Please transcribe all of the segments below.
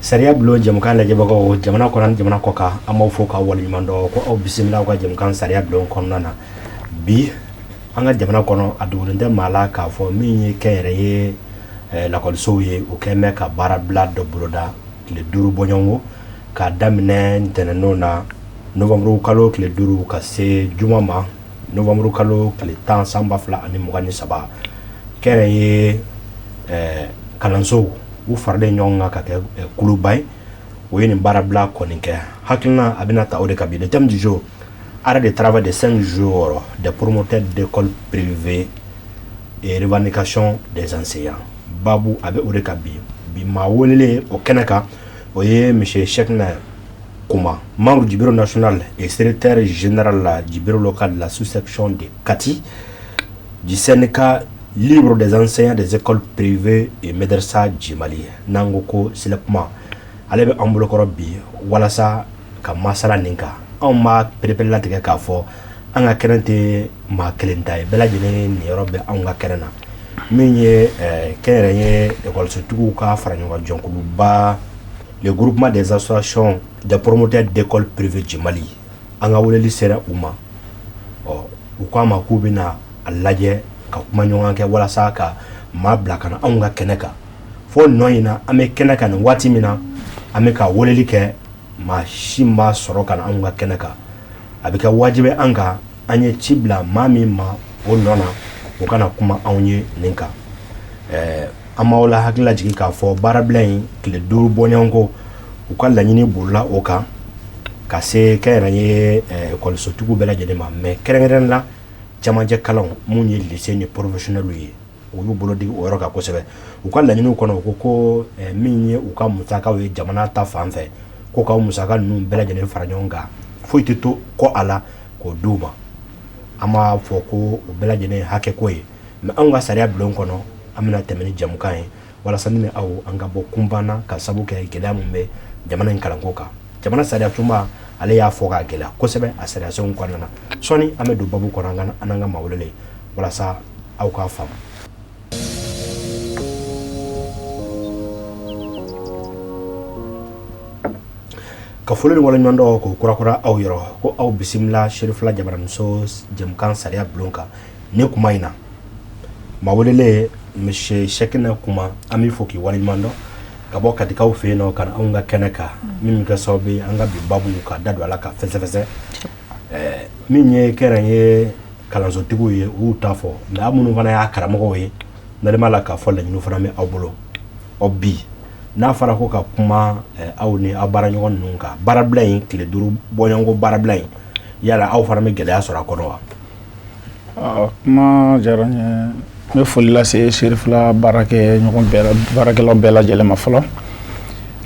Sariya bulon jɛmukan lajɛbagaw, jamana kɔnɔ ni jamana kɔ kan, an b'aw fo k'aw waleɲuman dɔn ko aw bisimila aw ka jɛmukan sariya bulon kɔnɔna na. Bi, an ka jamana kɔnɔ, a dogolen tɛ maa la k'a fɔ min ye kɛnyɛrɛye lakɔlisow ye, o kɛlen bɛ ka baarabila dɔ boloda tile 5 bɔɲɔgɔnko, k'a daminɛ ntɛnɛndon na, novembre kalo tile 5, ka se juma ma, novembre kalo tile 10, san 2023. Kɛnyɛrɛye kalansow, u faralen ɲɔgɔn kan ka kɛ kuluba ye, o ye nin baarabila kɔni kɛ. Hakilina a bɛna ta o de kan bi. Le thème du jour: arrêt de travail de 5 jours des promoteurs d'écoles privées et revendication des enseignants. Babu a bɛ o de kan bi. Bi, maa welelen o kɛnɛ kan, o ye monsieur Cheickna Kouma, membre du bureau national et secrétaire général du bureau local de la sous-section de Kati du syndicat libre des enseignants des écoles privées et médersa du Mali, n'an ko ko SLEPMA. Ale bɛ an bolokɔrɔ bi walasa ka masala nin kan. Anw b'a pereperelatigɛ k'a fɔ an ka kɛnɛ tɛ maa kelen ta ye, bɛɛ lajɛlen niyɔrɔ bɛ anw ka kɛnɛ na. Min ye kɛnyɛrɛye ekɔlisotigiw ka fara ɲɔgɔn jɛkuluba, le groupement des associations des promoteurs d'écoles privées du Mali, an ka weleli sera u ma. Ɔ, u k'a ma k'u bɛna a lajɛ ka kuma ɲɔgɔn kɛ walasa ka maa bila ka na anw ka kɛnɛ kan. Fo nɔ in na, an bɛ kɛnɛ kan nin waati min na, an bɛ ka weleli kɛ, maa si ma sɔrɔ ka na anw ka kɛnɛ kan. A bɛ kɛ wajibi an kan, an ye ci bila maa min ma o nɔ na, o kana kuma anw ye nin kan. An b'aw la hakili lajigin k'a fɔ baarabila in tile 5 bɔɲɔgɔnko, u ka laɲini bolila o kan ka se kɛnyɛrɛye ekɔlisotigiw bɛɛ lajɛlen ma, mais kɛrɛnkɛrɛnnen la camancɛ kalanw, mun ye lycée ni professionnel ye, u y'u bolo digi o yɔrɔ kan kosɛbɛ. U ka laɲiniw kɔnɔ, u ko ko min ye u ka musakaw ye jamana ta fan fɛ, ko ka musaka ninnu bɛɛ lajɛlen fara ɲɔgɔn kan, foyi tɛ to kɔ a la, k'o d'u ma. An b'a fɔ ko o bɛɛ lajɛlen ye hakɛ ko ye, mais anw ka sariya bulon kɔnɔ, an bɛna tɛmɛ ni jɛmukan ye walasa ni aw an ka bɔ kunpan ka sabu kɛ gɛlɛya min bɛ jamana in kalanko kan. Jamana sariya sunba, ale y'a fɔ k'a gɛlɛya kosɛbɛ a sariya senw kɔnɔna na. Sɔɔni, an bɛ don babu kɔnɔ, an n'an ka maa welelen, walasa aw k'a faamu. Ka foli ni waleɲuman dɔn k'o kurakura aw yɔrɔ, ko aw bisimila Serifila Jabaraninso jɛmukan sariya bulon kan. Nin kuma in na, maa welelen, monsieur Cheickna Kouma, an b'i fo k'i waleɲuman dɔn ka bɔ Katikaw fɛ yen nɔ ka na anw ka kɛnɛ kan, min bɛ kɛ sababu ye an ka bi babu ka da don a la ka fɛsɛfɛsɛ. Min ye kɛnyɛrɛye kalansotigiw ye, u y'u ta fɔ, mais aw minnu fana y'a karamɔgɔw ye, nalen b'a la k'a fɔ laɲiniw fana bɛ aw bolo. Ɔ, bi, n'a fɔra ko ka kuma aw ni aw baaraɲɔgɔn ninnu kan baarabila in, tile 5 bɔɲɔgɔnko baarabila in, yala aw fana bɛ gɛlɛya sɔrɔ a kɔnɔ wa? Kuma diyara n ye. N bɛ foli lase Serifila baarakɛ ɲɔgɔn bɛɛ, baarakɛlaw bɛɛ lajɛlen ma fɔlɔ,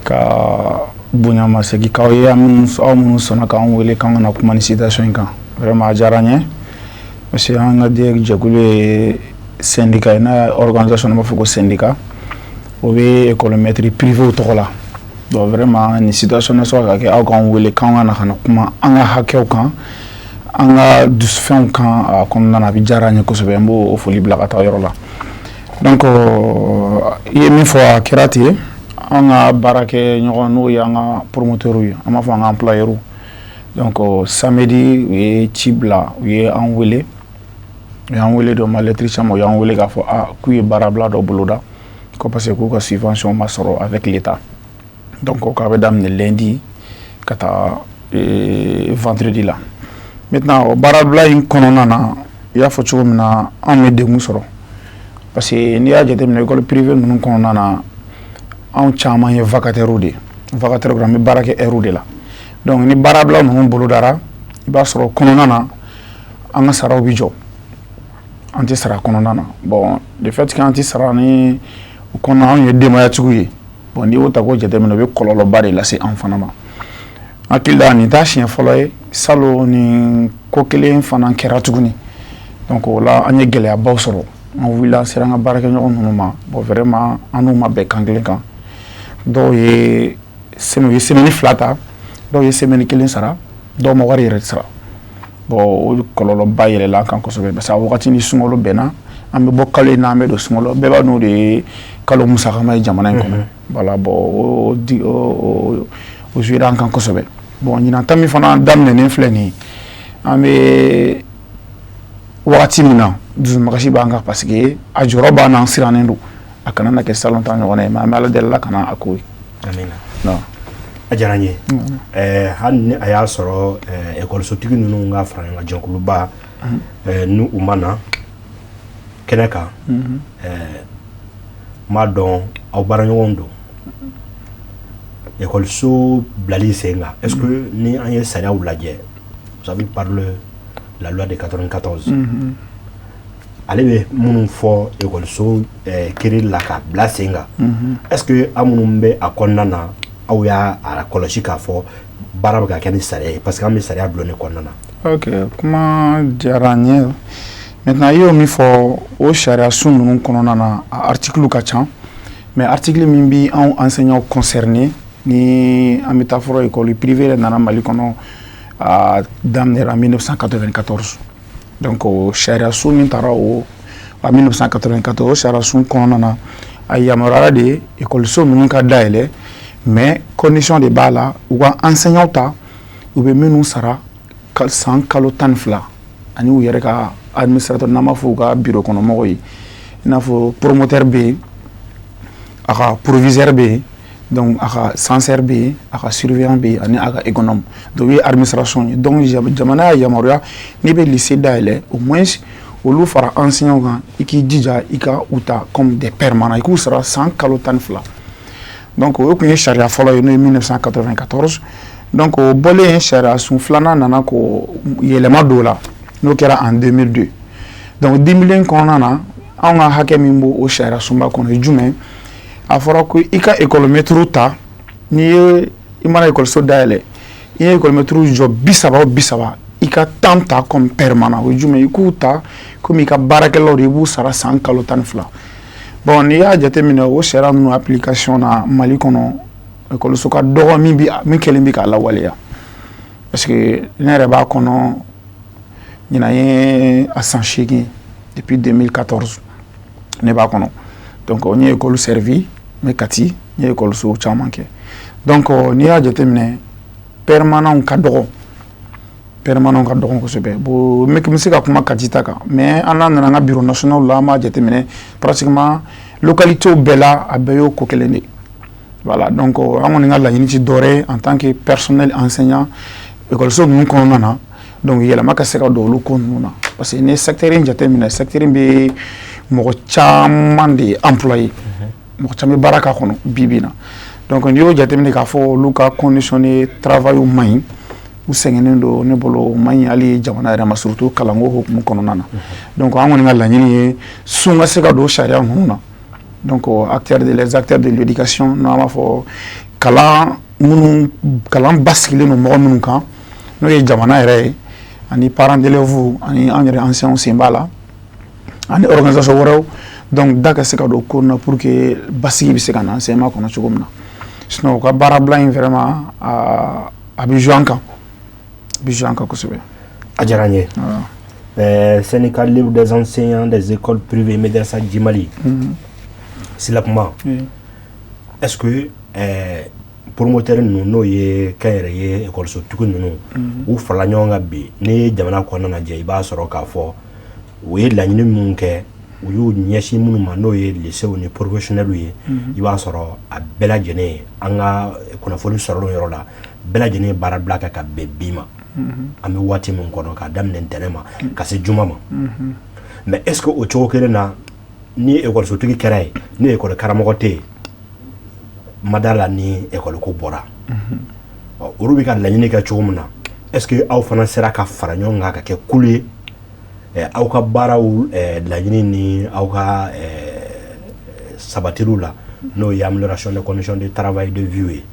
ka bonyamasegin k'aw ye, aw minnu sɔnna k'an wele k'an kana kuma ni situation in kan. Vraiment, a diyara n ye, parce que an ka jɛkulu ye syndicat ye, n'a ye organisation, b'a fɔ ko syndicat, o bɛ école maître privé tɔgɔ la. Donc vraiment, nin situation na sɔrɔ ka kɛ, aw k'an wele k'an ka na ka na kuma an ka hakɛw kan, an ka dusufɛnw kan a kɔnɔna na, a bɛ diyara an ye kosɛbɛ. N b'o foli bila ka taa yɔrɔ la. Donc i ye min fɔ, a kɛra ten. An ka baarakɛ ɲɔgɔn, n'o ye an ka promoteur ye, an b'a fɔ an ka employeur, donc samedi, u ye ci bila, u ye an wele, u y'an wele dɔ ma lettre caman, u y'an wele k'a fɔ a k'u ye baarabila dɔ boloda, ko parce que k'u ka subvention ma sɔrɔ avec l'État. Donc k'a bɛ daminɛ lundi ka taa vendredi la. Maintenant, o baarabila in kɔnɔna na, i y'a fɔ cogo min na, anw bɛ degun sɔrɔ, parce que n'i y'a jateminɛ, école privée ninnu kɔnɔna na, anw caman ye vacataires de ye. Vacataires, an bɛ baara kɛ heure de la. Donc ni baarabila ninnu bolodara, i b'a sɔrɔ kɔnɔna na, an ka saraw bɛ jɔ, an tɛ sara kɔnɔna na. Bon, de fait que an tɛ sara ni o kɔnɔna, anw ye denbayatigiw ye. Bon, n'i y'o ta k'o jateminɛ, o bɛ kɔlɔlɔba de lase an fana ma. Hakili la, nin t'a siɲɛ fɔlɔ ye, salon nin ko kelen fana kɛra tuguni. Donc o la, an ye gɛlɛyabaw sɔrɔ. An wulila, an sera an ka baarakɛɲɔgɔn ninnu ma. Bon, vraiment, an n'u ma bɛn kan kelen kan. Dɔw ye u ye semaine 2 ta, dɔw ye semaine 1 sara, dɔw ma wari yɛrɛ sara. Bon, o kɔlɔlɔba yɛlɛla an kan kosɛbɛ, parce que a wagati ni sunkalo bɛnna. An bɛ bɔ kalo in na, an bɛ don sunkalo, bɛɛ b'a n'o de ye kalo musakama ye jamana in kɔnɔ. Voilà, bon, o joué an kan kosɛbɛ. Bon, ɲinan ta min fana daminɛnen filɛ nin ye, an bɛ wagati min na, dusumakasi b'an kan parce que a jɔrɔ b'an na, an sirannen don a kana na kɛ salon ta ɲɔgɔnna ye, mais an bɛ Ala deli, Ala kana a ko ye. Amina. A diyara n ye. Hali ni a y'a sɔrɔ ekɔlisotigi ninnu ka fara ɲɔgɔn kan jɛkuluba ni u ma na kɛnɛ kan, n m'a dɔn aw baaraɲɔgɔnw don ekɔliso bilali sen kan. Est ce que ni an ye sariyaw lajɛ, vous avez parlé la loi de 94, ale bɛ minnu fɔ ekɔliso kiiri la ka bila sen kan, est ce que aw minnu bɛ a kɔnɔna na, aw y'a a kɔlɔsi k'a fɔ baara bɛ ka kɛ ni sariya ye? Parce que an bɛ sariya bulon de kɔnɔna na. Ok, kuma diyara n ye. Maintenant, i y'o min fɔ, o sariya sun ninnu kɔnɔna na, a article ka ca, mais article min bi anw enseignants concerné, ni an bɛ taa fɔlɔ, école privée yɛrɛ nana Mali kɔnɔ, a daminɛra 1994. Donc o sariya sun min taara o en 1994, o sariya sun kɔnɔna na, a yamaruyara de ekɔliso ninnu ka dayɛlɛ, mais condition de b'a la: u ka enseignants ta, u bɛ minnu sara san kalo 12, ani u yɛrɛ ka administrateur, n'an b'a fɔ u ka bureau kɔnɔmɔgɔw ye, i n'a fɔ promoteur bɛ yen, a ka proviseur bɛ yen, donc a ka censeur bɛ yen, a ka surveillant bɛ yen, ani a ka économe. Donc o ye administration ye. Donc jamana y'a yamaruya, n'i bɛ lycée dayɛlɛ, au moins olu fara enseignants kan, i k'i jija i ka u ta comme des permanents, i k'u sara san kalo 12. Donc o tun ye sariya fɔlɔ ye, n'o ye 1994. Donc o bɔlen, sariya sun filanan nana k'o yɛlɛma don o la, n'o kɛra en 2002. Donc 2001 kɔnɔna na, anw ka hakɛ min b'o o sariya sunba kɔnɔ ye jumɛn? A fɔra ko i ka école maître ta, n'i ye i mana ekɔliso dayɛlɛ, i ye école maître jɔ 30 o 30, i ka 10 ta comme permanent. O ye jumɛn? I k'u ta komi i ka baarakɛlaw de, i b'u sara san kalo 12. Bon, n'i y'a jateminɛ, o sariya ninnu application na Mali kɔnɔ, ekɔliso ka dɔgɔ min bi min kɛlen bi k'a lawaleya, parce que ne yɛrɛ b'a kɔnɔ, ɲinan ye a san 8, depuis 2014 ne b'a kɔnɔ. Donc n ye école servi, n bɛ Kati, n ye ekɔliso caman kɛ. Donc n'i y'a jateminɛ, permanent ka dɔgɔ, permanent ka dɔgɔ kosɛbɛ. Bon, n bɛ se ka kuma Kati ta kan, mais an n'a nana an ka bureau national la, an b'a jateminɛ, pratiquement localité bɛɛ la, a bɛɛ y'o ko kelen de ye. Voilà, donc an kɔni ka laɲini ti dɔwɛrɛ ye en tant que personnel enseignant ekɔliso ninnu kɔnɔna na, donc yɛlɛma ka se ka don olu ko ninnu na, parce que ni secteur in jateminɛ, secteur in bɛ mɔgɔ caman de employé, mɔgɔ caman bɛ baara k'a kɔnɔ bi bi in na. Donc n'i y'o jateminɛ k'a fɔ olu ka condition de travail man ɲi, u sɛgɛnnen don, ne bolo o man ɲi hali jamana yɛrɛ ma, surtout kalanko hukumu kɔnɔna na. Donc an kɔni ka laɲini ye sun ka se ka don sariya ninnu na. Donc acteurs de les acteurs de l'éducation, n'an b'a fɔ kalan minnu, kalan basigilen don mɔgɔ minnu kan, n'o ye jamana yɛrɛ ye, ani parents d'élèves, ani an yɛrɛ enseignants sen b'a la, ani organisation wɛrɛw, donc da ka se ka don ko na pour que basigi bɛ se ka na enseignement kɔnɔ cogo min na. Sinon u ka baarabila in, vraiment, a bɛ jouer an kan, a bɛ jouer an kan kosɛbɛ. A diyara n ye. Syndicat libre des enseignants des écoles privées Médersa Djimali, SILAPMA, est-ce que promoteur ninnu, n'o ye kɛnyɛrɛye ekɔlisotigi ninnu, u farala ɲɔgɔn kan bi? N'i ye jamana kɔnɔna lajɛ, i b'a sɔrɔ k'a fɔ u ye laɲini minnu kɛ, u y'u ɲɛsin minnu ma, n'o ye lycée ni professionnels ye, i b'a sɔrɔ a bɛɛ lajɛlen, an ka kunnafoni sɔrɔlen yɔrɔ la, bɛɛ lajɛlen ye baara bila kɛ ka bɛn bi ma, an bɛ waati min kɔnɔ, k'a daminɛ ntɛnɛn ma ka se juma ma. Mais est ce que o cogo kelen na, ni ekɔlisotigi kɛra yen, ni ekɔli karamɔgɔ tɛ yen, ma da la ni ekɔli ko bɔra, ɔ, olu bɛ ka laɲini kɛ cogo min na, est ce que aw fana sera ka fara ɲɔgɔn kan ka kɛ kulu ye, aw ka baaraw laɲini ni aw ka sabatiliw la, n'o ye amélioration des conditions de travail, de vie ye?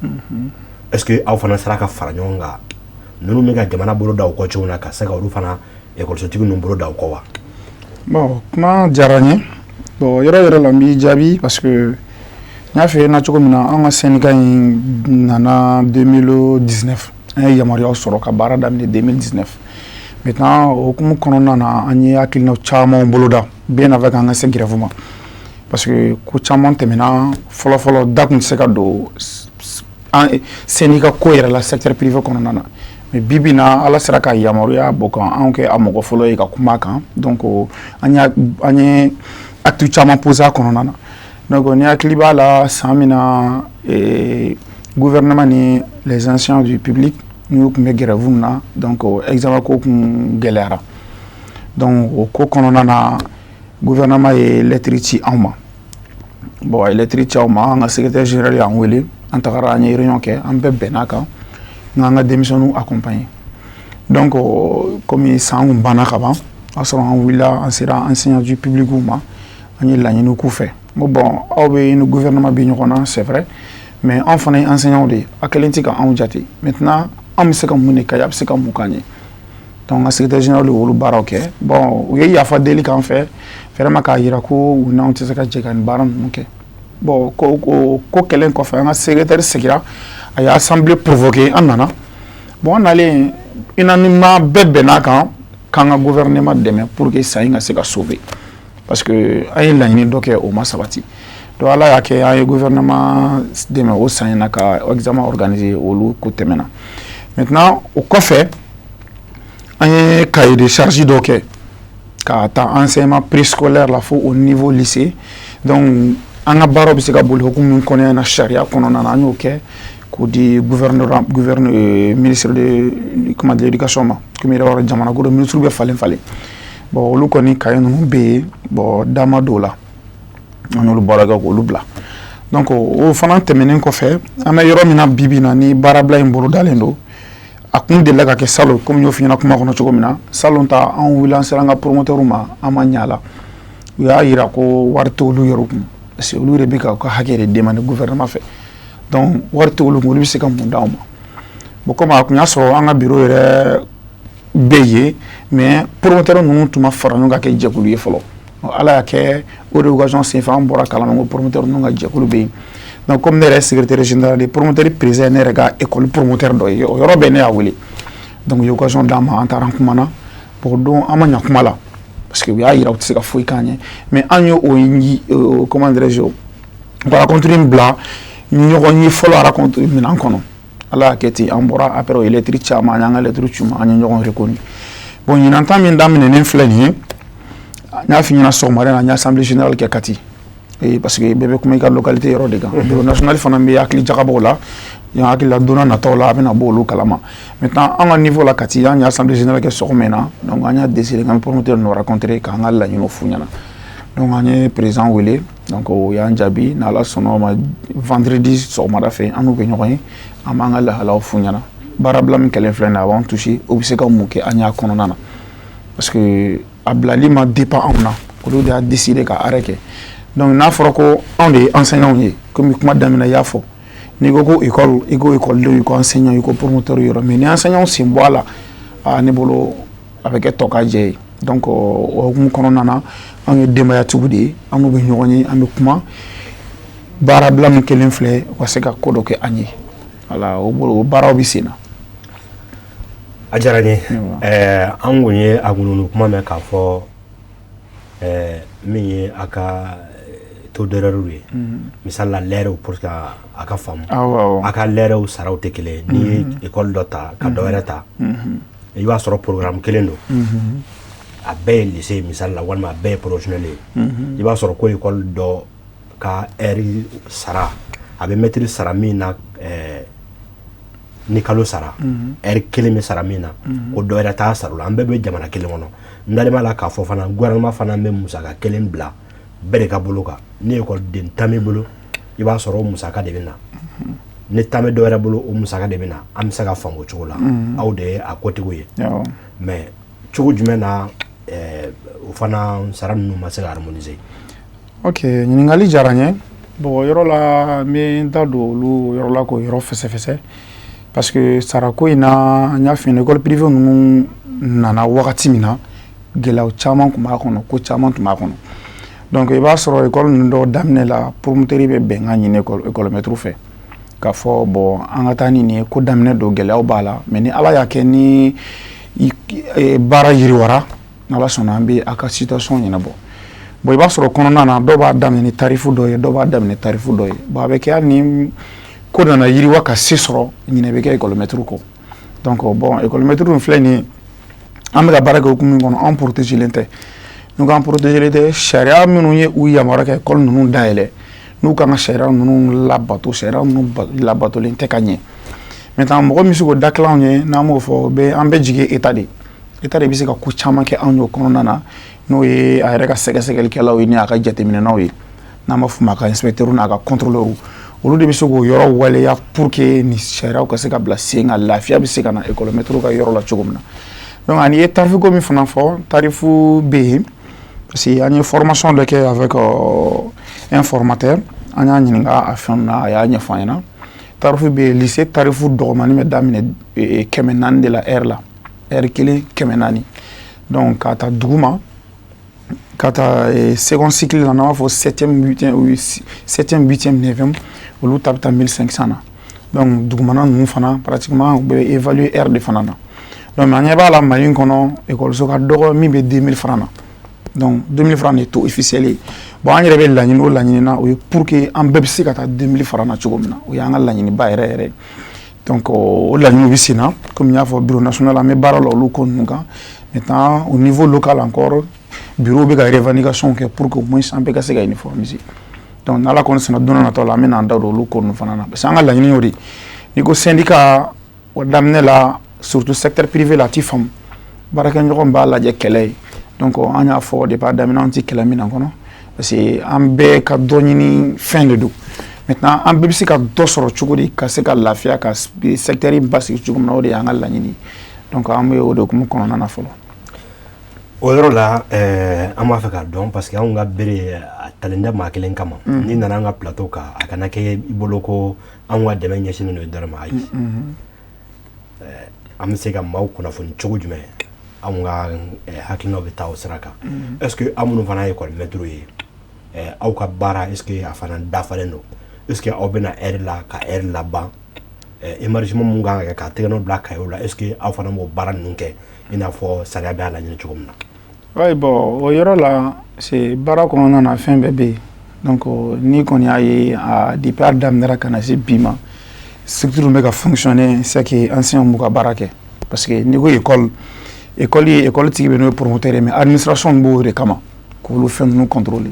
Est ce que aw fana sera ka fara ɲɔgɔn kan, ninnu bɛ ka jamana bolo da u kɔ cogo min na, ka se ka olu fana ekɔlisotigi ninnu bolo da u kɔ wa? Bon, kuma diyara n ye. Bon, yɔrɔ yɔrɔ la, n b'i jaabi, parce que n y'a f'i ɲɛna cogo min na, an ka syndicat in nana 2019, an ye yamaruyaw sɔrɔ ka baara daminɛ 2019. Maintenant, o hukumu kɔnɔna na, an ye hakilina caman boloda bien avant k'an ka se grève ma, parce que ko caman tɛmɛna. Fɔlɔ fɔlɔ, da tun tɛ se ka don an syndicat ko yɛrɛ la secteur privé kɔnɔna na. Mais bi bi in na, Ala sera ka yamaruya bɔ kan anw kɛ a mɔgɔ fɔlɔ ye ka kuma a kan. Donc an ye acte caman posé a kɔnɔna na. Donc ni hakili b'a la, san min na gouvernement ni les enseignants du public n'u tun bɛ grève na, donc examen ko kun gɛlɛyara. Donc o ko kɔnɔna na, gouvernement ye lettre ci anw ma. Bon, a ye lettre ci anw ma, an ka secrétaire général y'an wele, an tagara, an ye réunion kɛ, an bɛɛ bɛnn'a kan n'an ka denmisɛnninw accompagner. Donc komi san kun banna ka ban, o y'a sɔrɔ an wulila, an sera enseignants du public ma, an ye laɲini k'u fɛ. N ko bon, aw bɛ ni gouvernement bɛ ɲɔgɔn na, c'est vrai, mais anw fana ye enseignants de ye, a kɛlen tɛ ka anw jate. Maintenant, an bɛ se ka mun de kɛ, a bɛ se ka mun k'an ye? Donc n ka secrétaire général y'olu baaraw kɛ. Bon, u ye yafa deli k'an fɛ vraiment, k'a yira ko u n'anw tɛ se ka jɛ ka nin baara ninnu kɛ. Bon, ko kɛlen kɔfɛ, an ka secrétaire segira, a ye assemblée provoqué, an nana. Bon, an nalen, unanimement, bɛɛ bɛnn'a kan k'an ka gouvernement dɛmɛ pour que san in ka se ka sauver, parce que an ye laɲini dɔ kɛ, o ma sabati. Donc Ala y'a kɛ, an ye gouvernement dɛmɛ o san in na ka examen organiser, olu ko tɛmɛna. Maintenant, o kɔfɛ, an ye cahier de charge dɔ kɛ ka taa enseignement préscolaire la fo au niveau lycée. Donc an ka baaraw bɛ se ka boli hukumu min kɔnɔna na, sariya kɔnɔna na, an y'o kɛ k'o di gouverneur, gouverneur, ministre de, comment, de l'éducation ma. Komi yɛrɛ b'a dɔn, jamana ko don, ministre bɛ falen falen. Bon, olu kɔni cahier ninnu bɛ yen. Bon, da ma don o la, an y'olu baara kɛ k'olu bila. Donc o fana tɛmɛnen kɔfɛ, an bɛ yɔrɔ min na bi bi in na, ni baarabila in bolodalen don, a kun delila ka kɛ salon, komi n y'o f'i ɲɛna kuma kɔnɔ cogo min na. Salon ta, an wulila, an sera an ka promoteur ma, an ma ɲɛ a la. U y'a yira ko wari t'olu yɛrɛ kun, parce que olu de bɛ ka u ka hakɛ de demander gouvernement fɛ. Donc wari t'olu kun, olu bɛ se ka mun d'anw ma? Bon, komi a kun y'a sɔrɔ an ka bureau yɛrɛ bɛ yen, mais promoteur ninnu tun ma fara ɲɔgɔn kan kɛ jɛkulu ye fɔlɔ. Ala y'a kɛ, o de occasion senfɛ, an bɔra kalama ko promoteur ninnu ka jɛkulu bɛ yen. Donc comme ne yɛrɛ ye secrétaire général ye, promoteur président, ne yɛrɛ ka école promoteur dɔ ye, o yɔrɔ bɛɛ ne y'a wele. Donc u ye occasion d'an ma, an taara, an kumana. Bon, don an ma ɲa kuma la, parce que u y'a yira u tɛ se ka foyi k'an ye. Mais an ye o, comment dirais-je, o rencontre in bila ɲɔgɔn ye fɔlɔ, rencontre minɛn kɔnɔ. Ala y'a kɛ ten, an bɔra. Après, o ye lettre ci an ma, an y'an ka lettre ci u ma, an ye ɲɔgɔn reconnu. Bon, ɲinan ta min daminɛnen filɛ nin ye, n y'a f'i ɲɛna sɔgɔmada in na, n ye assemblée générale kɛ Kati, parce que bɛɛ bɛ kuma i ka localité yɔrɔ de kan. Bureau national fana bɛ hakili jagabɔw la, yan hakili la, don n'a nataw la, a bɛna bɔ olu kalama. Maintenant, an ka niveau la Kati, an ye assemblée générale kɛ sɔgɔma in na. Donc an y'a décidé k'an bɛ promoteur ninnu rencontrer k'an ka laɲiniw f'u ɲɛna. Donc an ye président wele, donc o y'an jaabi. N'Ala sɔnna o ma, vendredi sɔgɔmada fɛ, an n'u bɛ ɲɔgɔn ye, an b'an ka lahalaw f'u ɲɛna. Baarabila min kɛlen filɛ nin ye, a b'an touché, o bɛ se ka mun kɛ an y'a kɔnɔna na? Parce que a bilali ma dépend anw na, olu de y'a décidé ka arrêt kɛ. Donc n'a fɔra ko anw de ye enseignants ye, komi kuma daminɛ i y'a fɔ, n'i ko ko école, i ko écoledenw, i ko enseignant, i ko promoteur yɔrɔ, mais ni enseignants sen bɔ a la, aa, ne bolo a bɛ kɛ tɔ ka jɛ ye. Donc o hukumu kɔnɔna na, anw ye denbayatigiw de ye, an n'u bɛ ɲɔgɔn ye, an bɛ kuma. Baarabila min kelen filɛ, u ka se ka ko dɔ kɛ an ye. Voilà, o bolo, o baaraw bɛ sen na. A diyara n ye. An kun ye a ŋununu kuma mɛn k'a fɔ min ye a ka taux d'horaire ye, misali la l'heure, pour que a ka faamu, Awɔ. A ka l'heure saraw tɛ kelen ye. N'i ye école dɔ ta ka dɔ wɛrɛ ta, i b'a sɔrɔ programme kelen don, a bɛɛ ye lycée ye misali la, walima a bɛɛ ye professionnel ye, i b'a sɔrɔ ko école dɔ ka heure sara, a bɛ mɛtiri sara min na, ni kalo sara, heure kelen bɛ sara min na, ko dɔ wɛrɛ t'a sara o la. An bɛɛ bɛ jamana kelen kɔnɔ. N dalen b'a la k'a fɔ fana, gouvernement fana bɛ musaka kelen bila bɛɛ de ka bolo kan. Ni ekɔliden 10 b'i bolo, i b'a sɔrɔ o musaka de bɛ na. Ni 10 bɛ dɔ wɛrɛ bolo, o musaka de bɛ na. An bɛ se ka faamu o cogo la, aw de ye a kotigiw ye. Mais cogo jumɛn na o fana sara ninnu ma se ka harmoniser? Ok, ɲininkali diyara n ye. Bon, o yɔrɔ la, n bɛ n da don olu yɔrɔ la k'o yɔrɔ fɛsɛfɛsɛ, parce que sarako in na, n y'a f'i ɲɛna, école privée ninnu nana wagati min na, gɛlɛya caman tun b'a kɔnɔ, ko caman tun b'a kɔnɔ. Donc i b'a sɔrɔ école ninnu dɔw daminɛ la, promoteur bɛ bɛnkan ɲini école maître fɛ k'a fɔ bon, an ka taa ni nin ye, ko daminɛ don, gɛlɛyaw b'a la. Mais ni Ala y'a kɛ, ni Baara yiriwara, n'Ala sɔnna, an bɛ a ka situation ɲɛnabɔ. Bon, i b'a sɔrɔ kɔnɔna na, dɔw b'a daminɛ ni tarif dɔ ye, dɔw b'a daminɛ tarif dɔ ye. Bon, a bɛ kɛ hali ni ko nana yiriwa ka se sɔrɔ, ɲinɛ bɛ kɛ école maître kɔ. Donc bon, école maître filɛ nin ye, an bɛ ka baara kɛ hukumu min kɔnɔ, an protégelen tɛ. N'u k'an protégelen tɛ, sariya minnu ye u yamaruya ka école ninnu dayɛlɛ, n'u kan ka sariya ninnu labato, sariya ninnu labatolen tɛ ka ɲɛ. Maintenant, mɔgɔ min bɛ se k'o da tila anw ye, n'an m'o fɔ, bɛ an bɛ jigin État de. État de bɛ se ka ko caman kɛ anw ye o kɔnɔna na, n'o ye a yɛrɛ ka sɛgɛsɛgɛlikɛlaw ye, ni a ka jateminɛnaw ye, n'an b'a f'o ma a ka inspecteur n'a ka contrôleur. Olu de bɛ se k'o yɔrɔ waleya pour que nin sariyaw ka se ka bila sen kan, lafiya bɛ se ka na école maître ka yɔrɔ la cogo min na. Donc ani ye tarif ko min fana fɔ, tarif bɛ yen, parce que an ye formation dɔ kɛ avec un formateur, an y'a ɲininka a fɛn na, a y'a ɲɛfɔ an ɲɛna. Tarif bɛ yen, lycée tarif dɔgɔmani bɛ daminɛ 400 de la heure la, heure kelen 400. Donc ka taa duguma ka taa second cycle la, n'an b'a fɔ septième, huitième, septième, huitième, neuvième, olu ta bɛ taa 1500 na. Donc dugumana ninnu fana, pratiquement u bɛ évaluer heure de fana na. Donc an ɲɛ b'a la, Mali kɔnɔ, école ka dɔgɔ min bɛ 2000 francs na. Donc 2000 francs de ye taux officiel ye. Bon, an yɛrɛ bɛ laɲini o laɲini na, o ye pour que an bɛɛ bɛ se ka taa 2000 francs na cogo min na, o y'an ka laɲiniba yɛrɛ yɛrɛ. Donc o laɲiniw bɛ sen na. Komi n y'a fɔ, bureau national, an bɛ baara la olu ko ninnu kan. Maintenant, au niveau local encore, bureau bɛ ka revendication kɛ pour que au moins an bɛɛ ka se ka uniformiser. Donc n'Ala kɔni sɔnna, don nataw la, an bɛ n'an da don olu ko ninnu fana na, parce que an ka laɲini y'o de ye. N'i ko syndicat, o daminɛ la, surtout secteur privé la, a ti faamu, baarakɛɲɔgɔn b'a lajɛ kɛlɛ ye. Donc an y'a fɔ depuis a daminɛ, an ti kɛlɛ min kɔnɔ, parce que an bɛɛ ka dɔ ɲini fɛn de don. Maintenant, an bɛɛ bɛ se ka dɔ sɔrɔ cogo di ka se ka lafiya ka secteur in basigi cogo min na, o de y'an ka laɲini. Donc an bɛ o de hukumu kɔnɔna na fɔlɔ. O yɔrɔ la, an b'a fɛ k'a dɔn, parce que anw ka bere a talen tɛ maa kelen kama. N'i nana an ka plateau kan, a kana kɛ i bolo ko anw ka dɛmɛ ɲɛsinnen don dɔrɔn ma. Ayi, an bɛ se ka maaw kunnafoni cogo jumɛn? Anw ka hakilinaw bɛ taa o sira kan. Est ce que aw minnu fana ye école maître ye, aw ka baara, est ce que a fana dafalen don? Est ce que aw bɛna heure la ka heure laban? Émargement mun kan ka kɛ k'a tɛgɛ nɔ bila cahier la, est ce que aw fana b'o baara ninnu kɛ i n'a fɔ sariya bɛ a laɲini cogo min na? Oui, bon, o yɔrɔ la, c'est baara kɔnɔna na, fɛn bɛɛ bɛ yen. Donc n'i kɔni y'a ye, a depuis a daminɛra ka na se bi ma, structure bɛ ka fonctionner, c'est que enseignants b'u ka baara kɛ. Parce que n'i ko école, école ye, école tigi bɛ n'o ye promoteur ye, mais administration b'o de kama k'olu fɛn ninnu contrôler.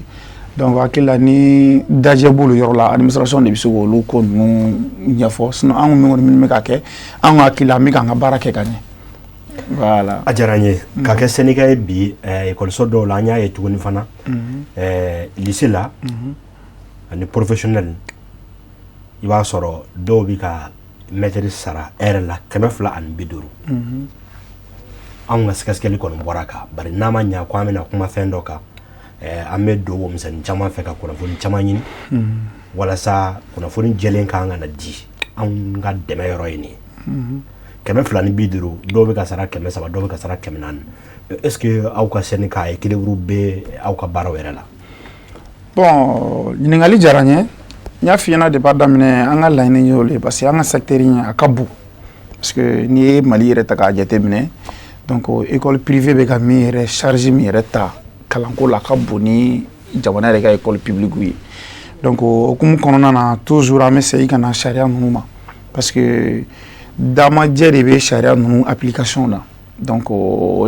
Donc hakili la, ni dajɛ b'olu yɔrɔ la, administration de bɛ se k'olu ko ninnu ɲɛfɔ. Sinon an kɔni minnu bɛ ka kɛ, an ka hakili la, an bɛ k'an ka baara kɛ ka ɲɛ. Voilà. A diyara n ye ka kɛ syndicat ye bi. Ekɔliso dɔw la, an y'a ye tuguni fana, lycée la ani professionnel, i b'a sɔrɔ dɔw bɛ ka maître sara heure la 250. Anw ka sɛgɛsɛgɛli kɔni bɔra kan, bari n'a ma ɲa ko an bɛna kuma fɛn dɔ kan, an bɛ don o misɛnnin caman fɛ ka kunnafoni caman ɲini walasa kunnafoni jɛlen kan ka na di. Anw ka dɛmɛ yɔrɔ ye nin ye. 250, dɔw bɛ ka sara 300, dɔw bɛ ka sara 400. Est ce que aw ka syndicat équilibre bɛ aw ka baaraw yɛrɛ la? Bon, ɲininkali diyara n ye. N y'a f'i ɲɛna depuis a daminɛ, an ka laɲini y'o de ye, parce que an ka secteur in, a ka bon, parce que n'i ye Mali yɛrɛ ta k'a jateminɛ, donc école privée bɛ ka min yɛrɛ charge min yɛrɛ ta kalanko la, a ka bon ni jamana yɛrɛ ka école publique ye. Donc o hukumu kɔnɔna na, toujours an bɛ segin ka na sariya ninnu ma, parce que damajɛ de bɛ sariya ninnu application na. Donc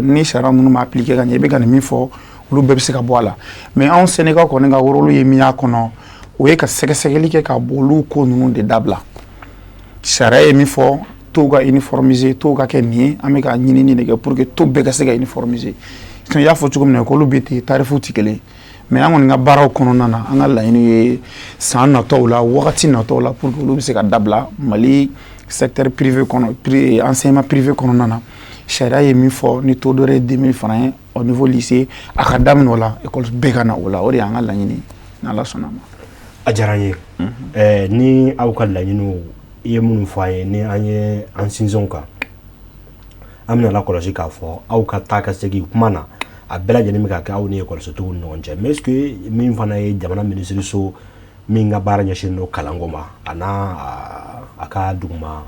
ni sariya ninnu ma appliquer ka ɲɛ, i bɛ ka nin min fɔ, olu bɛɛ bɛ se ka bɔ a la. Mais anw syndicat kɔni ka rôle ye min y'a kɔnɔ, o ye ka sɛgɛsɛgɛli kɛ ka bɔ olu ko ninnu de dabila. Sariya ye min fɔ, taux ka uniformiser, taux ka kɛ nin ye, an bɛ ka ɲinini de kɛ pour que taux bɛɛ ka se ka uniformiser. Sinon, i y'a fɔ cogo min na, école bɛ ten, tarif tɛ kelen. Mais an kɔni ka baaraw kɔnɔna na, an ka laɲini ye san nataw la, wagati nataw la, pour que olu bɛ se ka dabila Mali secteur privé kɔnɔ, enseignement privé kɔnɔna na. Sariya ye min fɔ, ni taux d'heure ye 2000 francs ye au niveau lycée, a ka daminɛ o la, école bɛɛ ka na o la. O de y'an ka laɲini, n'Ala sɔnna ma. A diyara n ye. Ni aw ka laɲiniw, i ye minnu fɔ an ye, ni an ye an sinsin o kan, an bɛna lakɔlɔsi k'a fɔ aw ka taa ka segin kuma na, a bɛɛ lajɛlen bɛ ka kɛ aw ni ekɔlisotigiw ni ɲɔgɔn cɛ. Mais est ce que min fana ye jamana minisiriso min ka baara ɲɛsinnen don kalanko ma, a n'a a ka duguma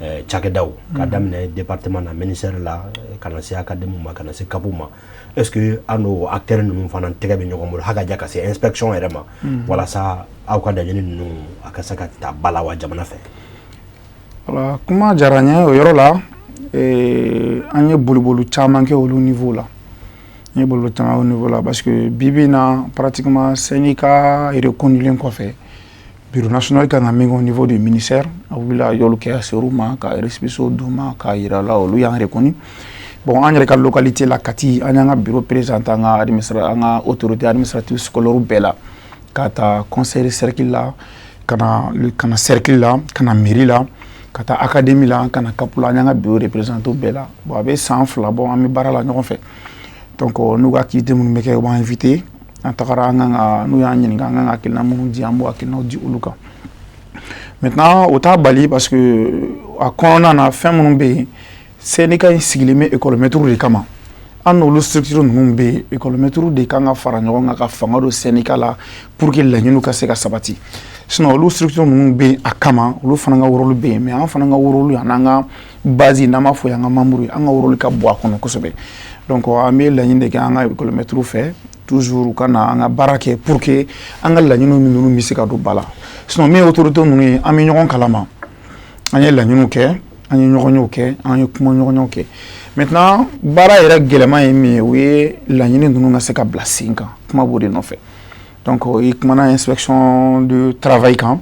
Cakɛdaw ka daminɛ département na, ministère la, ka na se académie ma, ka na se CAP ma, est ce que an n'o acteurs ninnu fana tɛgɛ bɛ ɲɔgɔn bolo hakaja ka se inspection yɛrɛ ma, walasa aw ka laɲini ninnu a ka se ka ta ba la wa jamana fɛ? Voilà, kuma diyara n ye o yɔrɔ la. An ye boliboli caman kɛ olu niveau la, an ye boliboli caman kɛ o niveau la, parce que bi bi in na, pratiquement syndicat reconnu kɔfɛ, bureau national kan ka min kɛ au niveau du ministère, a wulila a y'olu kɛ, a ser'u ma ka récépissé d'u ma k'a yira la olu y'an reconnu. Bon, an yɛrɛ ka localité la, Kati, an y'an ka bureau présenté an ka administra an ka autorité administrative scolaire bɛɛ la, ka taa conseil de cercle la, ka na cercle la, ka na mairie la, ka taa académie la, ka na CAP la. An y'an ka bureau représenté bɛɛ la. Bon, a bɛ san 2 bɔ, an bɛ baara la ɲɔgɔn fɛ. Donc n'u ka activité minnu bɛ kɛ, u b'an invité, an tagara, an kan ka n'u y'an ɲininka, an kan ka hakilina minnu di, an b'o hakilinaw di olu kan. Maintenant, o t'a bali, parce que a kɔnɔna na, fɛn minnu bɛ yen, syndicat in sigilen bɛ école maître de kama. An n'olu structure ninnu bɛ yen, école maître de kan ka fara ɲɔgɔn kan ka fanga don syndicat la pour que laɲiniw ka se ka sabati. Sinon olu structure ninnu bɛ yen a kama, olu fana ka rôle bɛ yen, mais an fana ka rôle, an n'an ka base, n'an b'a fɔ an ka membre ye, an ka rôle ka bon a kɔnɔ kosɛbɛ. Donc an bɛ laɲini de kɛ an ka école maître fɛ toujours, u ka na an ka baara kɛ pour que an ka laɲiniw ninnu bɛ se ka don ba la. Sinon min ye autorité ninnu ye, an bɛ ɲɔgɔn kalama, an ye laɲiniw kɛ, an ye ɲɔgɔnyew kɛ, an ye kuma ɲɔgɔnyaw kɛ. Maintenant, baara yɛrɛ gɛlɛman ye min ye, o ye laɲini ninnu ka se ka bila sen kan. Kuma b'o de nɔfɛ. Donc i kumana inspection du travail kan,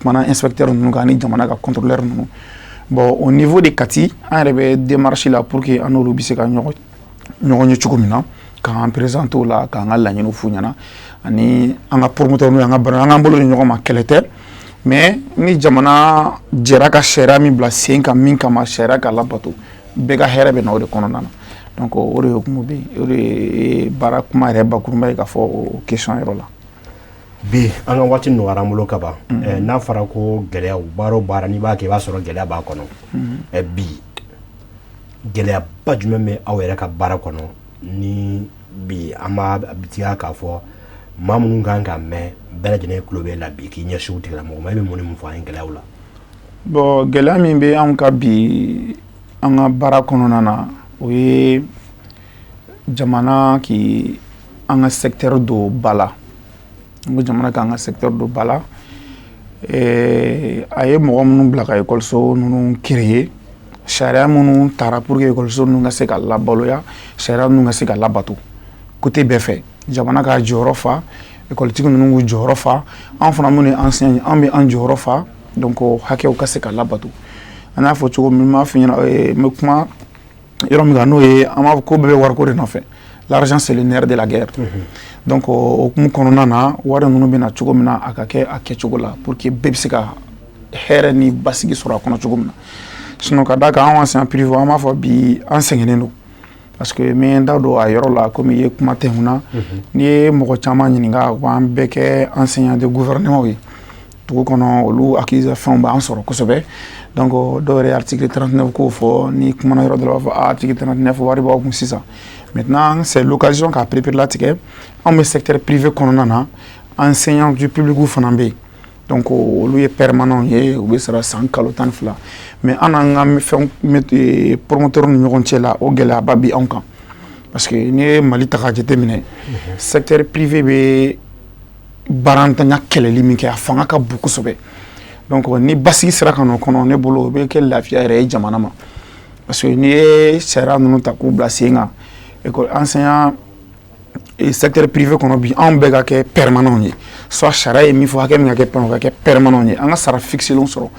kumana inspecteur ninnu kan ani jamana ka contrôleur ninnu. Bon, au niveau de Kati, an yɛrɛ bɛ démarche la pour que an n'olu bɛ se ka ɲɔgɔn ye cogo min na, k'an présenter o la, k'an ka laɲiniw f'u ɲɛna, ani an ka promoteur n'u y'an ka baara, an k'an bolo di ɲɔgɔn ma. Kɛlɛ tɛ, mais ni jamana jɛra ka sariya min bila sen kan, min kama sariya ka labato, bɛɛ ka hɛrɛ bɛ na o de kɔnɔna na. Donc o de hukumu bɛ yen, o de ye baara kuma yɛrɛ bakurunba ye ka fɔ o question yɔrɔ la. Bi an ka waati nɔgɔyara an bolo ka ban. N'a fɔra ko gɛlɛyaw, baara o baara n'i b'a kɛ, i b'a sɔrɔ gɛlɛya b'a kɔnɔ. Bi gɛlɛyaba jumɛn bɛ aw yɛrɛ ka baara kɔnɔ, ni bi an b'a bitigiya k'a fɔ maa minnu kan ka mɛn, bɛɛ lajɛlen tulo bɛ la bi, k'i ɲɛsin o tigilamɔgɔ ma, e bɛ mun ni mun fɔ an ye gɛlɛyaw la? Bon, gɛlɛya min bɛ anw ka bi an ka baara kɔnɔna na, o ye jamana k'i an ka secteur don ba la. N ko jamana k'an ka secteur don ba la. A ye mɔgɔ minnu bila ka ekɔliso ninnu créer, sariya minnu tara pour que ekɔliso ninnu ka se ka labaloya, sariya ninnu ka se ka labato côté bɛɛ fɛ, jamana k'a jɔyɔrɔ fa, ekɔlitigi ninnu k'u jɔyɔrɔ fa, an fana minnu ye enseignant ye, an bɛ an jɔyɔrɔ fa. Donc hakɛw ka se ka labato. An y'a fɔ cogo min, n b'a f'i ɲɛna, n bɛ kuma yɔrɔ min kan, n'o ye an b'a fɔ ko bɛɛ bɛ wariko de nɔfɛ. L'argent, c'est le nerf de la guerre. Donc o hukumu kɔnɔna na, wari ninnu bɛ na cogo min na, a ka kɛ a kɛcogo la pour que bɛɛ bɛ se ka hɛrɛ ni basigi sɔrɔ a kɔnɔ cogo min na. Sinon ka d'a kan, anw enseignant privé, an b'a fɔ bi an sɛgɛnnen don, parce que n bɛ n da don a yɔrɔ la, komi i ye kuma tɛ kun na, n'i ye mɔgɔ caman ɲininka, u b'an bɛɛ kɛ enseignant de gouvernement ye dugu kɔnɔ, olu accusation b'an sɔrɔ kosɛbɛ. Donc dɔw yɛrɛ ye article 39 ko fɔ, ni kumana yɔrɔ dɔ la, u b'a fɔ ah, article 39, wari b'aw kun sisan. Maintenant, c'est l'occasion k'a perepere latigɛ. Anw bɛ secteur privé kɔnɔna na, enseignant du public fana bɛ yen. Donc olu ye permanent ye, u bɛ sara san kalo 12. Mais an n'an ka fɛn promoteur ni ɲɔgɔn cɛ la, o gɛlɛyaba bɛ anw kan, parce que n'i ye Mali ta k'a jateminɛ, secteur privé bɛ baarantanya kɛlɛli min kɛ, a fanga ka bon kosɛbɛ. Donc ni basigi sera ka n'o kɔnɔ, ne bolo o bɛ kɛ lafiya yɛrɛ ye jamana ma, parce que n'i ye sariya ninnu ta k'u bila sen kan, école enseignant secteur privé kɔnɔ bi, anw bɛɛ ka kɛ permanent ye, soit sariya ye min fɔ, hakɛ min ka kɛ permanent, o ka kɛ permanent ye, an ka sara fixé sɔrɔ.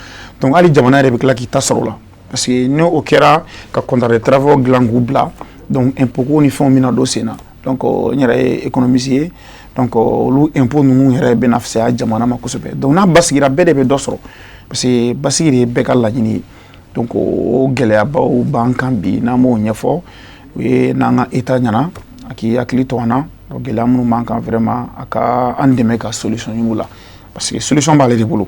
Donc hali jamana yɛrɛ bɛ tila k'i ta sɔrɔ o la, parce que ni o kɛra ka contrat de travail dilan k'u bila, donc impôt ko ni fɛnw bɛna don sen na. Donc n yɛrɛ ye économiste ye, donc olu impôt ninnu yɛrɛ bɛna fisaya jamana ma kosɛbɛ. Donc n'a basigira, bɛɛ de bɛ dɔ sɔrɔ, parce que basigi de ye bɛɛ ka laɲini ye. Donc o gɛlɛyabaw b'an kan bi, n'an m'o ɲɛfɔ, o ye n'an ka état ɲɛna, a k'i hakili to an na. Gɛlɛya minnu b'an kan, vraiment a ka an dɛmɛ ka solution ɲini u la, parce que solution b'ale de bolo.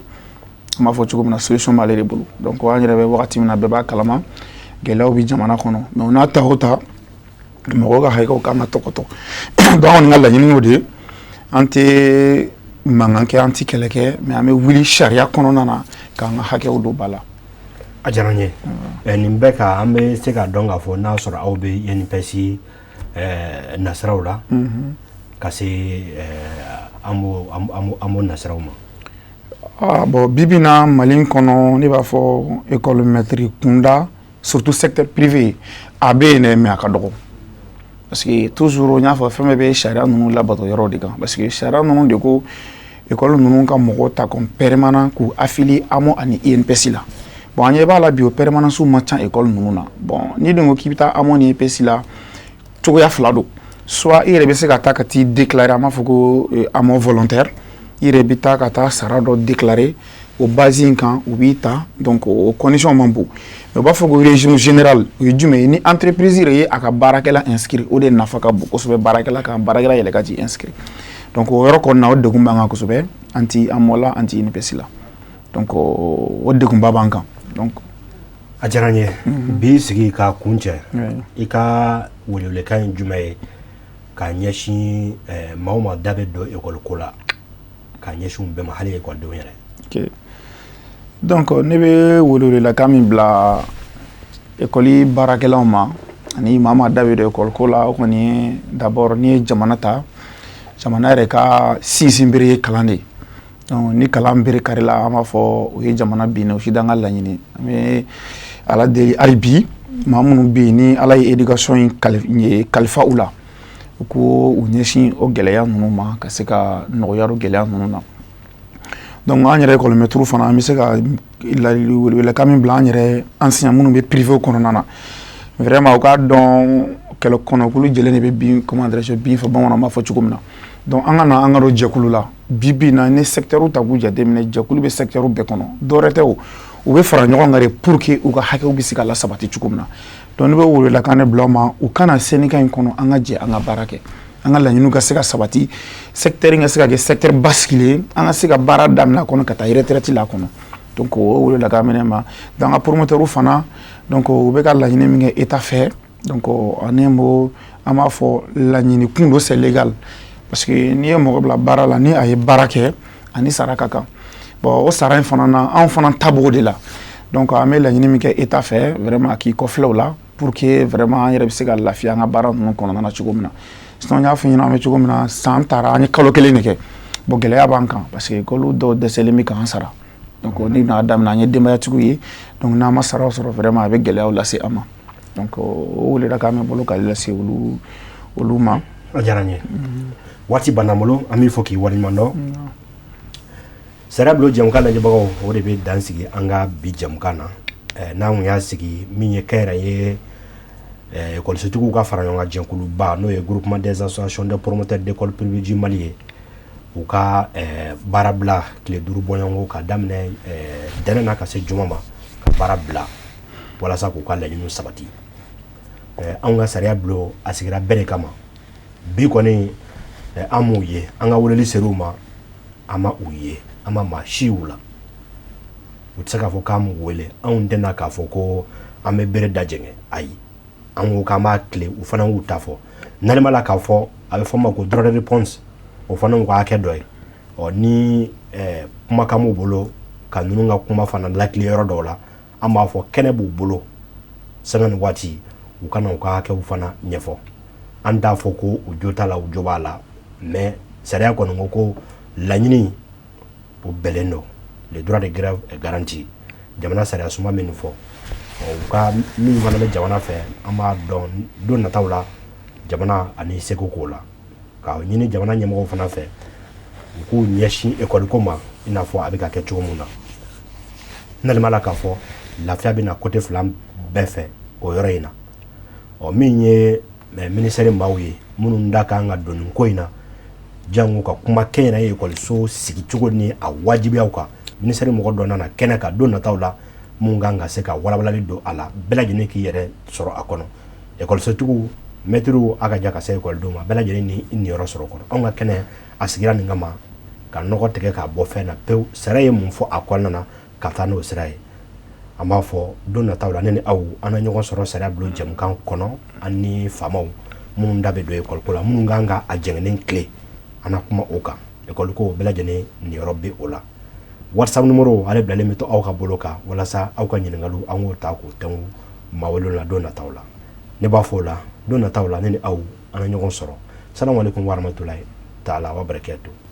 An b'a fɔ cogo min na, solution b'ale de bolo. Donc an yɛrɛ bɛ wagati min na, bɛɛ b'a kalama, gɛlɛyaw bɛ jamana kɔnɔ, mais o n'a ta o ta, mɔgɔw ka hakɛw kan ka tɔgɔtɔ. Donc an kɔni ka laɲini y'o de ye. An tɛ mankan kɛ, an tɛ kɛlɛ kɛ, mais an bɛ wuli sariya kɔnɔna na k'an ka hakɛw don ba la. A diyara n ye. Nin bɛɛ kan, an bɛ se k'a dɔn k'a fɔ n'a sɔrɔ aw bɛ INPS nasiraw la ka se an b'o nasiraw ma. Ah, bon, bi bi na, Mali kɔnɔ, ne b'a fɔ école maître kunda, surtout secteur privé, a bɛ yen dɛ, mais a ka dɔgɔ, parce que toujours n y'a fɔ, fɛn bɛɛ bɛ sariya ninnu labato yɔrɔ de kan, parce que sariya ninnu de ko école ninnu ka mɔgɔw ta comme permanent k'u affilier AMO ani INPS la. Bon, an ɲɛ b'a la bi, o permanence ma ca école ninnu na. Bon, n'i dun ko k'i bɛ taa AMO ni INPS la, cogoya fila don: soit i yɛrɛ bɛ se ka taa ka t'i déclarer, an b'a fɔ ko AMO volontaire, i yɛrɛ bɛ taa ka taa sara dɔ déclarer, o base in kan u b'i ta. Donc o condition man bon, mais u b'a fɔ ko régime général, o ye jumɛn ye? Ni entreprise yɛrɛ ye a ka baarakɛla inscrit, o de nafa ka bon kosɛbɛ baarakɛla kan, baarakɛla yɛrɛ ka t'i inscrit. Donc o yɔrɔ kɔni na, o degun b'an kan kosɛbɛ. An ti AMO la, an ti INPS la, donc o degunba b'an kan, donc. A diyara n ye. Bi sigi ka kun cɛ, i ka welewelekan ye jumɛn ye k'a ɲɛsin maa o maa da bɛ don ekɔli ko la, k'a ɲɛsin u bɛɛ ma, hali ekɔlidenw yɛrɛ? Ok, donc ne bɛ welewelekan min bila ekɔli baarakɛlaw ma ani maa maa da bɛ don ekɔli ko la, o kɔni ye d'abord, n'i ye jamana ta, jamana yɛrɛ ka sinsin bere ye kalan de ye. Donc ni kalan bere karila, an b'a fɔ o ye jamana binnen. O si t'an ka laɲini. An bɛ Ala deli hali bi, maa minnu bɛ yen ni Ala ye éducation in kalifa u la, u ko u ɲɛsin o gɛlɛya ninnu ma ka se ka nɔgɔya don gɛlɛya ninnu na. Donc an yɛrɛ ekɔlimɛtiriw fana, an bɛ se ka welewelekan min bila an yɛrɛ enseignant minnu bɛ privé kɔnɔna na, vraiment u k'a dɔn, kɛlɛ kɔnɔkulu jɛlen de bɛ bin, comment dirais-je, bin fɔ bamananw b'a fɔ cogo min na. Donc an ka na an ka don jɛkulu la. Bi bi in na, ni secteur ta k'u jateminɛ, jɛkulu bɛ secteur bɛɛ kɔnɔ. Dɔwɛrɛ tɛ o, u bɛ fara ɲɔgɔn kan de pour que u ka hakɛw bɛ se ka lasabati cogo min na. Donc ne bɛ welewelekan de bila u ma, u kana syndicat in kɔnɔ, an ka jɛ an ka baara kɛ, an ka laɲiniw ka se ka sabati, secteur in ka se ka kɛ secteur basigilen ye, an ka se ka baara daminɛ a kɔnɔ ka taa retraite la a kɔnɔ. Donc o welewelekan bɛ ne ma. Donc an ka promoteur fana, donc u bɛ ka laɲini min kɛ État fɛ, donc en un mot, an b'a fɔ laɲini kun don, c'est légal, parce que n'i ye mɔgɔ bila baara la, ni a ye baara kɛ, ani sara ka kan. Bon, o sara in fana na, anw fana ta b'o de la. Donc an bɛ laɲini min kɛ État fɛ, vraiment a k'i kɔfilɛ o la pour que vraiment an yɛrɛ bɛ se ka lafiya an ka baara ninnu kɔnɔna na cogo min na. Sinon n y'a f'i ɲɛna, an bɛ cogo min na, san taara, an ye kalo kelen de kɛ. Bon, gɛlɛya b'an kan parce que école dɔw dɛsɛlen bɛ k'an sara. Donc ni n'a daminɛ, an ye denbayatigiw ye, donc n'an ma saraw sɔrɔ, vraiment a bɛ gɛlɛyaw lase an ma. Donc o welewelekan bɛ n bolo k'ale lase olu ma. A diyara n ye. Waati banna n bolo, an b'i fɔ k'i waleɲuman dɔn. Sariya bulon jɛmukan lajɛbagaw, o de bɛ dan sigi an ka bi jɛmukan na. N'an kun y'a sigi min ye, kɛnyɛrɛye ekɔlisotigiw ka fara ɲɔgɔn kan jɛkuluba, n'o ye Groupement des associations de promoteurs d'école privée du Mali ye, u ka baara bila tile 5 bɔɲɔgɔnko ka daminɛ dɛnɛn na ka se juma ma, ka baara bila walasa k'u ka laɲiniw sabati. Anw ka sariya bulon a sigira bɛɛ de kama. Bi kɔni, an m'u ye, an ka weleli ser'u ma, an ma u ye, an ma maa si y'u la. U tɛ se k'a fɔ k'an m'u wele. Anw tɛna k'a fɔ ko an bɛ bere da jɛngɛ, ayi. An ko k'an b'a tile, u fana y'u ta fɔ. N'ale ma la k'a fɔ, a bɛ fɔ ma ko droit de réponse, o fana y'u ka hakɛ dɔ ye. Ɔ ni kumakan b'u bolo ka ninnu ka kuma fana lakile yɔrɔ dɔw la, an b'a fɔ kɛnɛ b'u bolo sanga ni waati, u kana u ka hakɛw fana ɲɛfɔ. An t'a fɔ ko u jo t'a la, u jo b'a la, mais sariya kɔni ko ko laɲini o bɛlen don, le droit de grève est garanti, jamana sariya suma min fɔ. U ka min fana bɛ jamana fɛ, an b'a dɔn don nataw la jamana ani seko k'o la, k'a ɲini jamana ɲɛmɔgɔw fana fɛ, u k'u ɲɛsin ekɔli ko ma i n'a fɔ a bɛ ka kɛ cogo min na. N'ale ma la k'a fɔ lafiya bɛ na côté fila bɛɛ fɛ o yɔrɔ in na. Ɔ min ye ministère maaw ye minnu da kan ka don nin ko in na, jango ka kuma kɛnyɛrɛye ekɔliso sigicogo ni a wajibiyaw kan, ministère mɔgɔ dɔ nana kɛnɛ kan don nataw la mun kan ka se ka walawalali don a la, bɛɛ lajɛlen k'i yɛrɛ sɔrɔ a kɔnɔ, ekɔlisotigiw, mɛtiriw, a ka ja ka se ekɔlidenw ma, bɛɛ lajɛlen ni niyɔrɔ sɔrɔ kɔnɔ. Anw ka kɛnɛ a sigira nin kama ka nɔgɔ tigɛ k'a bɔ fɛn na pewu. Sariya ye mun fɔ a kɔnɔna na, ka taa n'o sira ye. An b'a fɔ don nataw la, ne ni aw an na ɲɔgɔn sɔrɔ sariya bulon jɛmukan kɔnɔ, an ni faamaw minnu da bɛ don ekɔliko la, minnu kan ka a jɛngɛnen tile, an na kuma o kan. Ekɔliko, bɛɛ lajɛlen niyɔrɔ bɛ o la. WhatsApp numéro ale bilalen bɛ to aw ka bolo kan walasa aw ka ɲininkaliw an k'o ta k'o tɛnku maa wele la don nataw la. Ne b'a fɔ o la don nataw la, ne ni aw an na ɲɔgɔn sɔrɔ. Salamu aleykum warahmatulahi taala wa barakatuh.